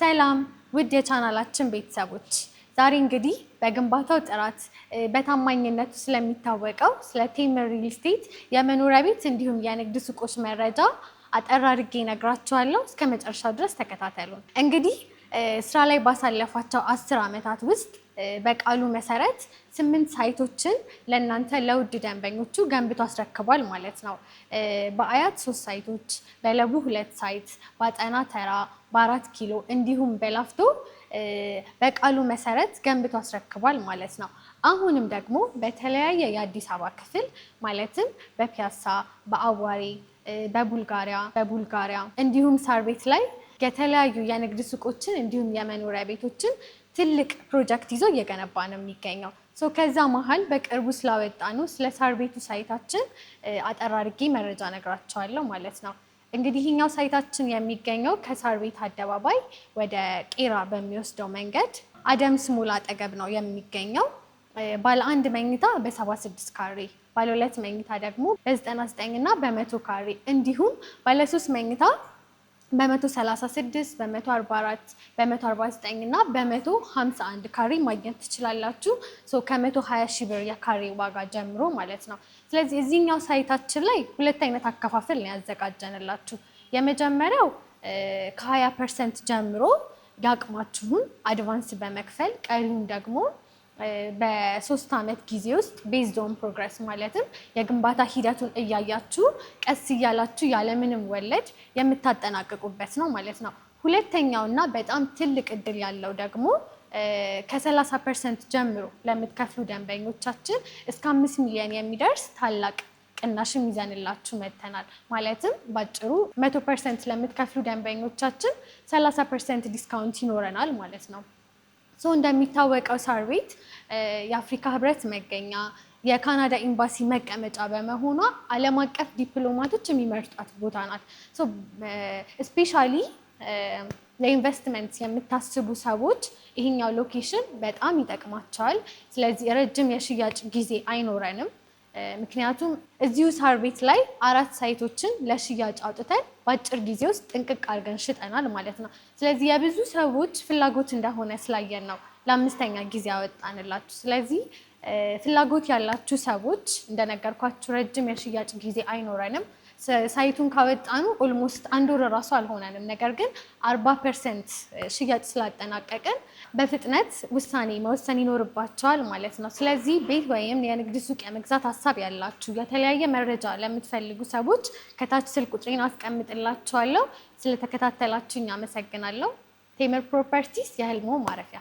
ሰላም ውድ የቻናላችን ቤተሰቦች፣ ዛሬ እንግዲህ በግንባታው ጥራት፣ በታማኝነቱ ስለሚታወቀው ስለ ቴምር ሪል ስቴት የመኖሪያ ቤት እንዲሁም የንግድ ሱቆች መረጃ አጠር አድርጌ እነግራችኋለሁ። እስከ መጨረሻው ድረስ ተከታተሉን። እንግዲህ ስራ ላይ ባሳለፋቸው 10 ዓመታት ውስጥ በቃሉ መሰረት ስምንት site ኦችን ለእናንተ ለውድ ደንበኞቹ ገንብቶ አስረክቧል ማለት ነው። በአያት ሶስት site ኦች፣ በለቡ ሁለት site፣ በአጠና ተራ፣ በ4 ኪሎ እንዲሁም በላፍቶ በቃሉ መሰረት ገንብቶ አስረክቧል ማለት ነው። አሁንም ደግሞ በተለያየ የአዲስ አበባ ክፍል ማለትም በፒያሳ፣ በአዋሬ፣ በቡልጋሪያ እንዲሁም ሳር ቤት ላይ የተለያዩ የንግድ ሱቆችን እንዲሁም የመኖሪያ ቤቶችን ትልቅ ፕሮጀክት ይዞ እየገነባ ነው የሚገኘው። So ከዛ መሀል በቅርቡ ስላወጣነው ስለ ሳር ቤቱ site ኣችን አጠር አድርጌ መረጃ እነግራችኋለሁ ማለት ነው። እንግዲህ ይህኛው site ኣችን የሚገኘው ከሳር ቤት አደባባይ ወደ ቄራ በሚወስደው መንገድ አደምስ ሞል አጠገብ ነው የሚገኘው። ባለ አንድ መኝታ በ76 ካሬ፣ ባለ ሁለት መኝታ ደግሞ በ99 እና በ100 ካሬ እንዲሁም ባለ ሶስት መኝታ በ136፣ በ144፣ በ149 እና በ151 ካሬ ማግኘት ትችላላችሁ። So ከ120 ሺህ ብር የካሬ ዋጋ ጀምሮ ማለት ነው። ስለዚህ እዚህኛው site ኣችን ላይ ሁለት አይነት አከፋፈል ነው ያዘጋጀንላችሁ። የመጀመሪያው ከ20% ጀምሮ የአቅማችሁን advance በመክፈል ቀሪውን ደግሞ በ3 ዓመት ጊዜ ውስጥ based on progress፣ ማለትም የግንባታ ሂደቱን እያያችሁ ቀስ እያላችሁ ያለምንም ወለድ የምታጠናቅቁበት ነው ማለት ነው። ሁለተኛው እና በጣም ትልቅ እድል ያለው ደግሞ ከ30% ጀምሮ ለምትከፍሉ ደንበኞቻችን እስከ 5 ሚሊዮን የሚደርስ ታላቅ ቅናሽም ይዘንላችሁ መጥተናል። ማለትም ባጭሩ 100% ለምትከፍሉ ደንበኞቻችን 30% discount ይኖረናል ማለት ነው። So እንደሚታወቀው ሳር ቤት የአፍሪካ ህብረት መገኛ፣ የካናዳ ኤምባሲ መቀመጫ በመሆኗ ዓለም አቀፍ ዲፕሎማቶች የሚመርጧት ቦታ ናት። Especially ለኢንቨስትመንት የምታስቡ ሰዎች ይሄኛው location በጣም ይጠቅማቸዋል። ስለዚህ ረጅም የሽያጭ ጊዜ አይኖረንም። ምክንያቱም እዚሁ ሳር ቤት ላይ አራት site ኦችን ለሽያጭ አውጥተን በአጭር ጊዜ ውስጥ ጥንቅቅ አድርገን ሽጠናል ማለት ነው። ስለዚህ የብዙ ሰዎች ፍላጎት እንደሆነ ስላየን ነው ለአምስተኛ ጊዜ ያወጣንላችሁ። ስለዚህ ፍላጎት ያላችሁ ሰዎች እንደነገርኳችሁ ረጅም የሽያጭ ጊዜ አይኖረንም። Site ኡን ካወጣን almost አንድ ወር እራሱ አልሆነንም። ነገር ግን 40% ሽያጭ ስላጠናቀቅን በፍጥነት ውሳኔ መወሰን ይኖርባችኋል ማለት ነው። ስለዚህ ቤት ወይም የንግድ ሱቅ የመግዛት ሀሳብ ያላችሁ፣ የተለያየ መረጃ ለምትፈልጉ ሰዎች ከታች ስልክ ቁጥሬን አስቀምጥላችኋለሁ። ስለተከታተላችሁኝ አመሰግናለሁ። ቴምር ፕሮፐርቲስ የህልሞ ማረፊያ።